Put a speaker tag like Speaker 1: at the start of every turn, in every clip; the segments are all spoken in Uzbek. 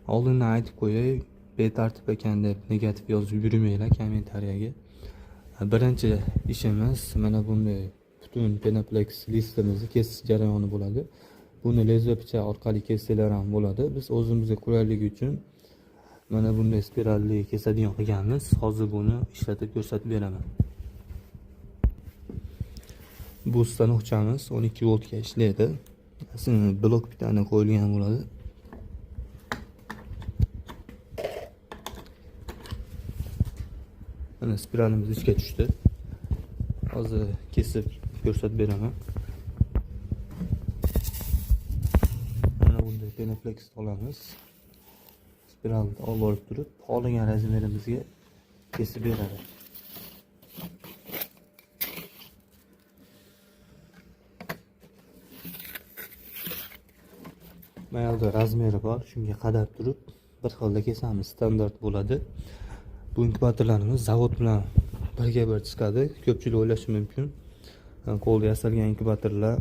Speaker 1: Oldindan aytib qo'yay, betartib ekan deb negativ yozib yurmanglar kommentariyaga. Birinchi ishimiz mana bunday butun penoplex listimizni kesish jarayoni bo'ladi. Buni lezva pichoq orqali kessanglar ham bo'ladi. Biz o'zimizga qulayligi uchun mana bunday spiralli kesadigan qilganmiz. Hozir buni ishlatib ko'rsatib beraman. Bu stanokchamiz 12 voltga ishlaydi. Blok bitani qo'yilgan bo'ladi. Mana spiralimiz ichga tushdi. Hozir kesib ko'rsatib beraman. Mana bunday penoplex olamiz. Spiralni olib borib turib, xohlagan razmerimizga kesib beradi. Mana yerda razmeri bor, shunga qadab turib bir xilda kesamiz, standart bo'ladi. Bu inkubatorlarimiz zavod bilan birga bir chiqadi. Ko'pchilik o'ylashi mumkin, qo'lda yasalgan inkubatorlar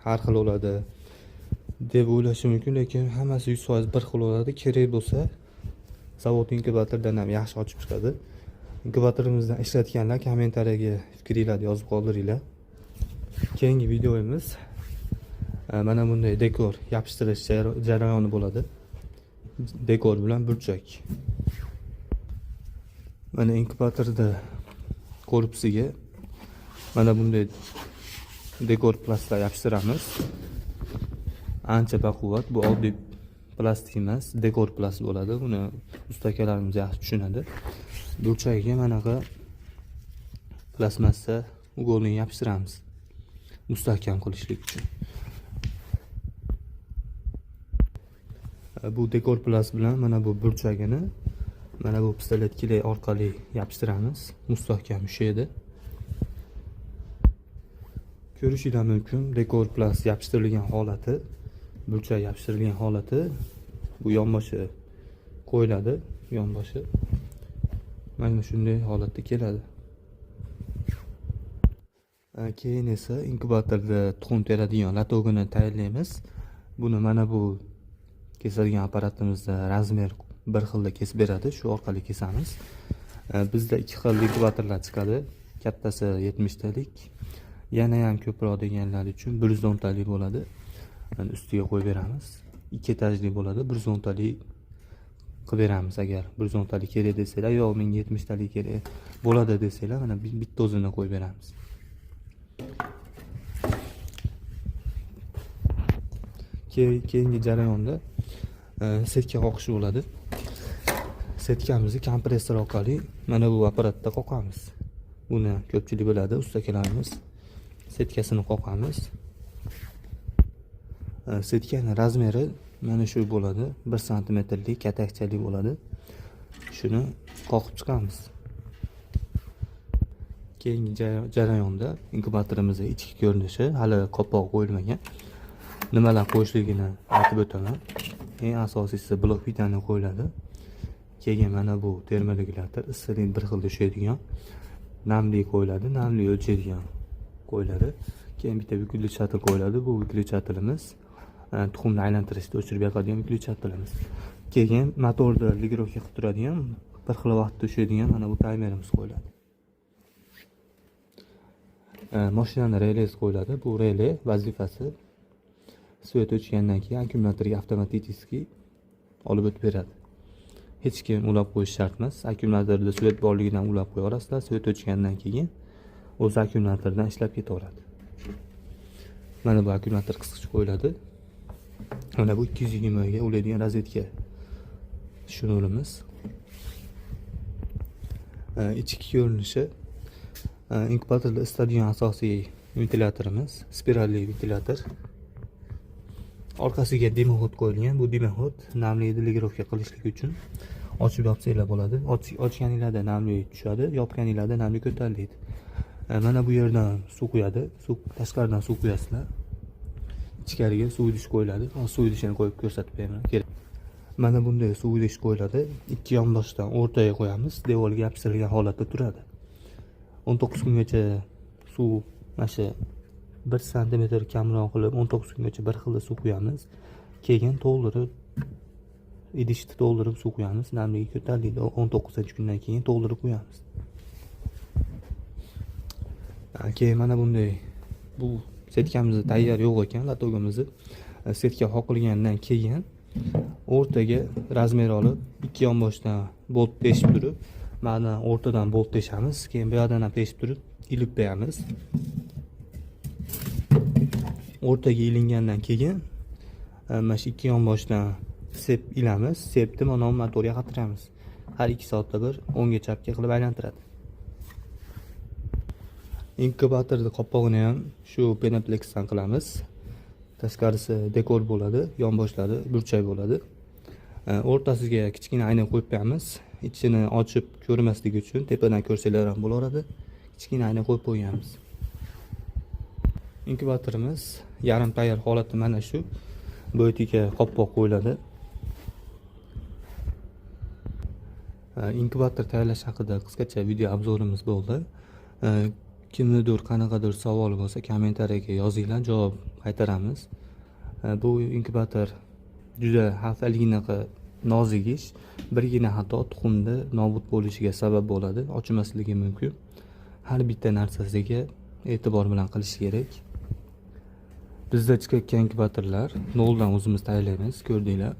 Speaker 1: har xil bo'ladi deb o'ylashi mumkin, lekin hammasi 100% bir xil bo'ladi. Kerak bo'lsa zavod inkubatordan ham yaxshi ochib chiqadi. Inkubatorimizdan ishlatganlar kommentariyaga fikringlarni yozib qoldiringlar. Keyingi videomiz mana bunday dekor yopishtirish jarayoni bo'ladi. Dekor bilan burchak. Mana inkubatorda korpusiga mana bunday dekor plastlar yopishtiramiz. Ancha baquvvat, bu oddiy plastik emas, dekor plast bo'ladi. Buni usta akalarimiz yaxshi tushunadi. Burchagiga manaqa plastmassa ugolni yopishtiramiz, mustahkam qilishlik uchun. Bu dekor plast bilan mana bu burchagini mana bu pistolet kley orqali yopishtiramiz, mustahkam ushlaydi. Ko'rishinglar mumkin, dekor plast yopishtirilgan holati, burchak yopishtirilgan holati, bu yonboshi qo'yiladi, yonboshi mana shunday holatda keladi. Keyin esa inkubatorda tuxum teradigan latogini tayyorlaymiz. Buni mana bu kesadigan apparatimizda razmer bir xilda kesib beradi, shu orqali kesamiz. Bizda ikki xil inkubatorlar chiqadi. Kattasi 70 talik, yana ham ko'proq deganlar uchun 110 talik bo'ladi. Mana ustiga qo'yib beramiz. 2 etajli bo'ladi, 110 talik qilib beramiz. Agar 110 talik kerak desanglar, yo'q menga 70 talik kerak bo'ladi desanglar, mana bitta o'zini qo'yib beramiz. Keyingi jarayonda setka qoqish bo'ladi. Setkamizni kompressor orqali mana bu apparatda qoqamiz. Buni ko'pchilik biladi, usta akalarimiz. Setkasini qoqamiz. Setkani razmeri mana shu bo'ladi, 1 santimetrlik katakchali bo'ladi. Shuni qoqib chiqamiz. Keyingi jarayonda inkubatorimizning ichki ko'rinishi, hali qopoq qo'yilmagan. Nimalar qo'yishligini aytib o'taman. Eng asosiysi blok pitani qo'yiladi. Keyin mana bu termoregulyator, issiqlik bir xilda ushlaydigan, namlik qo'yiladi, namlik o'lchaydigan qo'yiladi. Keyin bitta выключатель qo'yiladi. Bu выключателimiz tuxumni aylantirishda o'chirib yoqadigan выключателimiz. Keyin motorni регулировка qilib turadigan, bir xil vaqtda ushlaydigan mana bu taymerimiz qo'yiladi. Mashinani relesi qo'yiladi. Bu rele vazifasi svet o'chgandan keyin akkumulyatorga avtomatik olib o'tib beradi. Hech kim ulab qo'yish shart emas. Akkumulyatorda svet borligidan ulab qo'ya olasizlar. Svet o'chgandan keyin o'zi akkumulyatordan ishlab ketaveradi. Mana bu akkumulyator qisqich qo'yiladi. Mana bu 220 ga ulaydigan rozetka shnurimiz. Ichki ko'rinishi, inkubatorda isitadigan asosiy ventilyatorimiz, spiralli ventilyator. Orqasiga dimoxod qo'yilgan. Bu dimoxod namlikni регулировка qilishlik uchun ochib yopsanglar bo'ladi. Ochganinglarda namlik tushadi, yopganinglarda namlik ko'tariladi. Mana bu yerdan suv quyadi. Suv tashqaridan suv quyasizlar. Ichkariga suv idish qo'yiladi. Hozir suv idishini qo'yib ko'rsatib beraman. Kerak. Mana bunday suv idish qo'yiladi. Ikki yonboshdan o'rtaga qo'yamiz. Devorga yopishtirilgan holatda turadi. 19 kungacha suv mana shu 1 santimetr kamroq qilib 19 kungacha bir xilda suv quyamiz. Keyin to'ldirib Idishni to'ldirib suv quyamiz. Namligi ko'tariladi. 19-kundan keyin to'ldirib qo'yamiz. Keyin mana bunday bu setkamiz tayyor yo'q ekan, latogimizni setka qoqilgandan keyin o'rtaga razmer olib, ikki yonboshdan bolt teshib turib, mana o'rtadan bolt teshamiz, keyin bu yoqdan ham teshib turib ilib qo'yamiz. O'rtaga ilingandan keyin mana shu ikki yonboshdan sep ilamiz, sepni mana bu motorga qatiramiz. Har 2 soatda bir o'ngga chapga qilib aylantiradi. Inkubatorni qopqog'ini ham shu penoplexdan qilamiz. Tashqarisi dekor bo'ladi, yonboshlari burchak bo'ladi. O'rtasiga kichkina ayna qo'yib qo'yamiz. Ichini ochib ko'rmasligi uchun tepadan ko'rsanglar ham bo'laveradi. Kichkina ayna qo'yib qo'yganmiz. Inkubatorimiz yarim tayyor holatda mana shu. Bu yerga qopqoq qo'yiladi. Inkubator tayyorlash haqida qisqacha video obzorimiz bo'ldi. Kimnidir qanaqadir savoli bo'lsa kommentariyaga yozinglar, javob qaytaramiz. Bu inkubator juda xavfliginaqa nozik ish. Birgina xato tuxumda nobud bo'lishiga sabab bo'ladi, ochilmasligi mumkin. Har bitta narsasiga e'tibor bilan qilish kerak. Bizda chiqayotgan inkubatorlar noldan o'zimiz tayyorlaymiz, ko'rdinglar.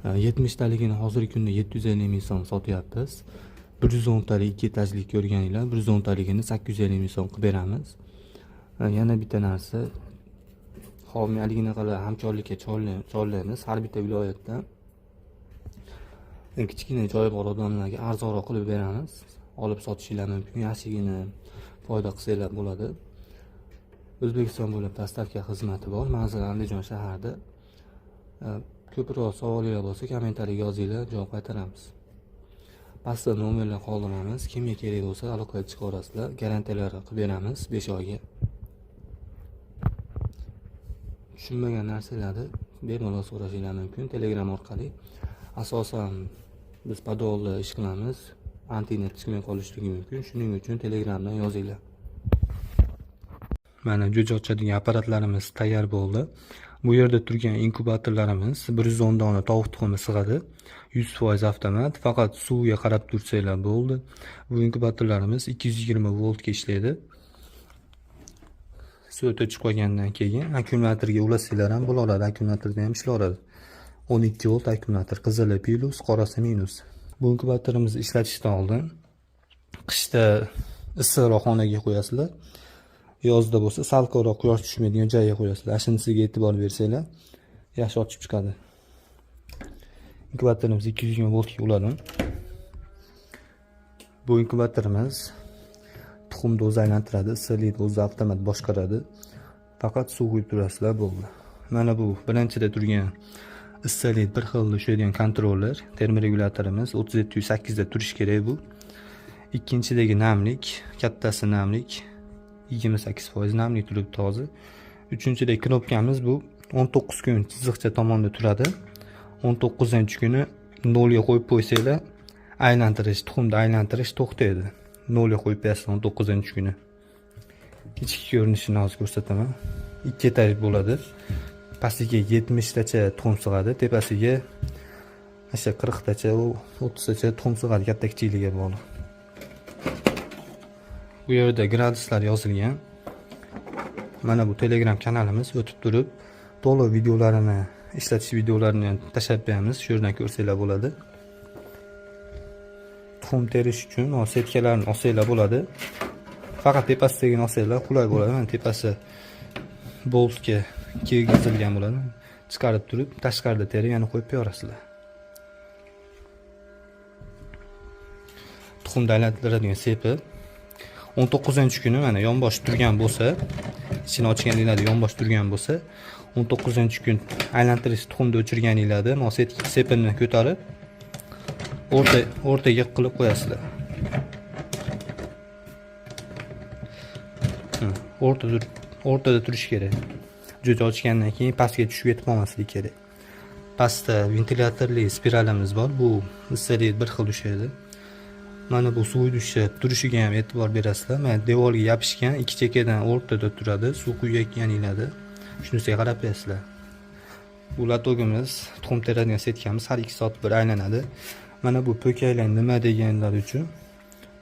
Speaker 1: 70 taligini hozirgi kunda 750 ming so'm sotyapmiz. 110 talik ikki etajli ko'rganinglar, 110 taligini 850 ming so'm qilib beramiz. Yana bitta narsa, homiyligini hamkorlikka chorlaymiz. Har bitta viloyatda kichkina joyi bor odamlarga arzonroq qilib beramiz. Olib sotishinglar mumkin, yaxshigina foyda qilsanglar bo'ladi. O'zbekiston bo'ylab dostavka xizmati bor. Manzil Andijon shahrida. Ko'proq savollar bo'lsa kommentariyaga yozinglar, javob qaytaramiz. Pastda nomerlar qoldiramiz. Kimga kerak bo'lsa aloqaga chiqaverasizlar. Garantiyalar qilib beramiz 5 oyga. Tushunmagan narsalarni bemalol so'rashinglar mumkin Telegram orqali. Asosan biz podolda ish qilamiz. Antenna chiqmay qolishligi mumkin. Shuning uchun Telegramdan yozinglar. Mana jo'ja ochadigan apparatlarimiz tayyor bo'ldi. Bu yerda turgan inkubatorlarimiz 110 dona tovuq tuxumi sig'adi. 100% avtomat, faqat suvga qarab tursanglar bo'ldi. Bu inkubatorlarimiz 220 voltga ishlaydi. Suv o'chib qolgandan keyin akkumulyatorga ulasanglar ham bo'laveradi, akkumulyatorda ham ishlayveradi. 12 volt akkumulyator, qizili plus, qorasi minus. Bu inkubatorimizni ishlatishdan oldin qishda issiqroq xonaga qo'yasizlar. Yozda bo'lsa salqinroq quyosh tushmaydigan joyga qo'yasizlar. Shunisiga e'tibor bersanglar, yaxshi ochib chiqadi. Inkubatorimiz 220 voltga uladim. Bu inkubatorimiz tuxumni o'zi aylantiradi, issiqlikni o'zi avtomat boshqaradi. Faqat suv quyib turasizlar, bo'ldi. Mana bu birinchida turgan issiqlik bir xil ushlaydigan kontroller, termoregulyatorimiz 37.8 da turishi kerak bu. Ikkinchidagi namlik, kattasi namlik 28% namlik turibdi hozir. Uchinchidagi knopkamiz bu 19 kun chiziqcha tomonda turadi. 19-kuni nolga qo'yib qo'ysanglar, aylantirish, tuxumni aylantirish to'xtaydi. Nolga qo'yib qo'yasizlar 19-kuni. Ichki ko'rinishini hozir ko'rsataman. Ikki etaj bo'ladi. Pastiga 70 tacha tuxum sig'adi, tepasiga o'sha 40 tacha, 30 tacha tuxum sig'adi, katta kichikligiga bog'liq. Bu yerda graduslar yozilgan. Mana bu Telegram kanalimiz, o'tib turib to'liq videolarini, ishlatish videolarini tashlab beramiz. Shu yerdan ko'rsanglar bo'ladi. Tuxum terish uchun setkalarni olsanglar bo'ladi. Faqat tepasidagini olsanglar qulay bo'ladi. Mana tepasi boltga kirgizilgan bo'ladi. Chiqarib turib, tashqarida terib yana qo'yib qo'yasizlar. Tuxumni aylantiradigan sepi 19-kuni mana yonbosh turgan bo'lsa, ichini ochganinglarda yonbosh turgan bo'lsa, 19-kun aylantirish tuxumni o'chirganinglarda mana sepini ko'tarib o'rtaga qilib qo'yasizlar. O'rtada turishi kerak. Jo'ja ochgandan keyin pastga tushib ketib qolmasligi kerak. Pastda ventilyatorli spiralimiz bor. Bu issiqlik bir xil tushadi. Mana bu suv tushib turishiga ham e'tibor berasizlar. Mana devorga yopishgan ikki chekkadan o'rtada turadi. Suv quyayotganinglarda shunisiga qarab qo'yasizlar. Bu лоток imiz, tuxum teradigan сетка miz har 2 soat bir aylanadi. Mana bu po'kaylar nima deganlar uchun,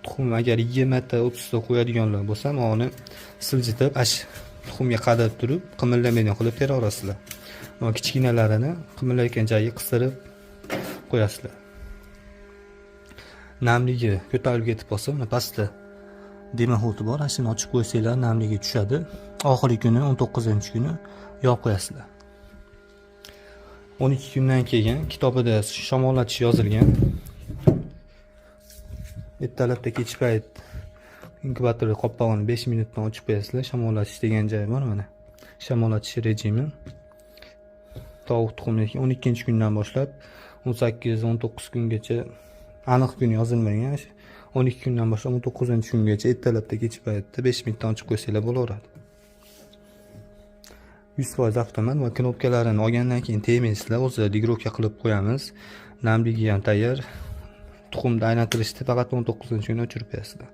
Speaker 1: tuxum agar 20 ta, 30 ta qo'yadiganlar bo'lsa, uni siljitib, ash tuxumga qadab turib, qimirlamaydigan qilib teraverasizlar. Mana kichkinalarini qimirlayotgan joyiga qistirib qo'yasizlar. Namligi ko'tarilib ketib qolsa, mana pastda дымоход i bor, ana shuni ochib qo'ysanglar, namligi tushadi. Oxirgi kuni, 19-kuni yopib qo'yasizlar. 12 kundan keyin kitobida shamollatish yozilgan. Ertalabda, kech payt inkubator qopqog'ini 5 minutdan ochib qo'yasizlar. Shamollatish degan joyi bor, mana shamollatish rejimi. Tovuq tuxumi 12-kundan boshlab 18, 19 kungacha, aniq kun yozilmagan, 12 kundan boshlab 19-kungacha ertalabda, kech paytda 5 minutdan ochib qo'ysanglar bo'laveradi. 100% avtomat va knopkalarini olgandan keyin tegmaysizlar, o'zi регулировка qilib qo'yamiz. Namligi ham tayyor. Tuxumni aylantirishni faqat 19-kuni o'chirib qo'yasizlar.